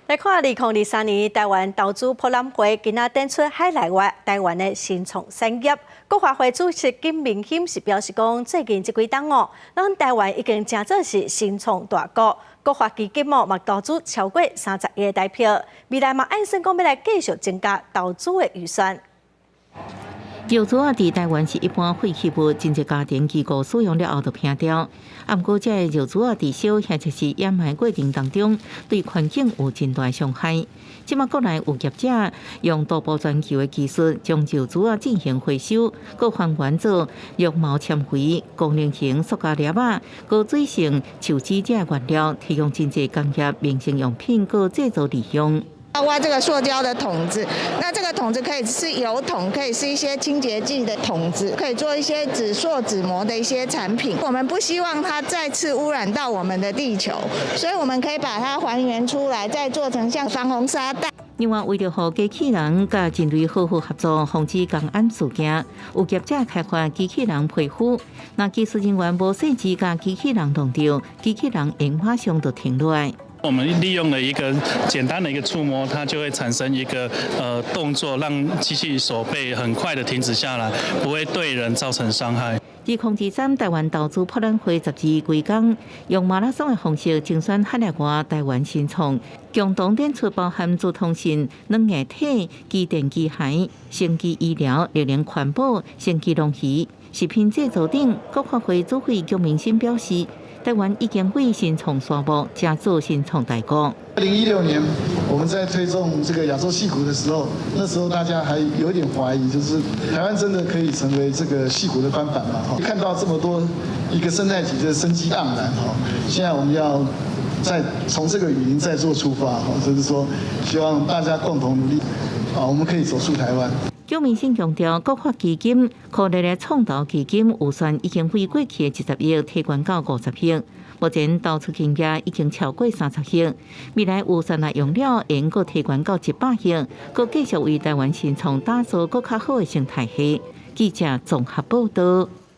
來看2023年台灣投資博覽會，今仔展出海內外台灣的新創產業。國發會主席金明欣是表示講，最近這幾冬哦，咱台灣已經成做是新創大國。國發基金哦，嘛投資超過30億台幣，未來嘛按算講欲來繼續增加投資的預算。尿珠仔佇台灣是一般廢棄物，真濟家庭機構使用了後就拋掉。啊，毋過這个尿珠仔佇燒或者是掩埋過程當中，對環境有真大傷害。這馬國內有業者用塗布全球的技術，將尿珠仔進行回收，閣還原做絨毛纖維、功能型塑膠粒仔、閣水性樹脂這个原料，提供真濟工業、民生用品閣製造利用。包括這個塑膠的桶子，那這個桶子可以是油桶，可以是一些清潔劑的桶子，可以做一些紙塑、紙膜的一些產品。我們不希望它再次污染到我們的地球，所以我們可以把它還原出來，再做成像防洪沙袋。另外，為著予機器人佮人類好好合作，防止工安事件，有業者開發機器人皮膚。若技術人員無細緻共機器人弄著，機器人會馬上就停落來。我們利用了一個簡單的一個觸摸，它就會產生一個動作，讓機器手臂很快的停止下來，不會對人造成傷害。2023台灣投資博覽會12規工，用馬拉松的方式甄選海內外台灣新創，共同展出包含資通訊、軟硬體、機電機械、生技醫療、綠能環保、生技農漁、食品製造等。國發會主委姜明欣表示，台灣已經為新創沙漠，成做新創大國。2016年，我們在推動這個亞洲矽谷的時候，那時候大家還有點懷疑，就是台灣真的可以成為這個矽谷的翻版嗎？哈，看到這麼多一個生態體的生機盎然，哈，現在我們要再從這個雨林再做出發，哈，就是說希望大家共同努力，啊，我們可以走出台灣。姜明欣強調，國發基金、科技的創投基金預算已經為過去的20億提懸到50億，目前投出金額已經超過30億，未來預算若用了，會閣提懸到100億，閣繼續為台灣新創打造閣較好的生態系。記者綜合報道。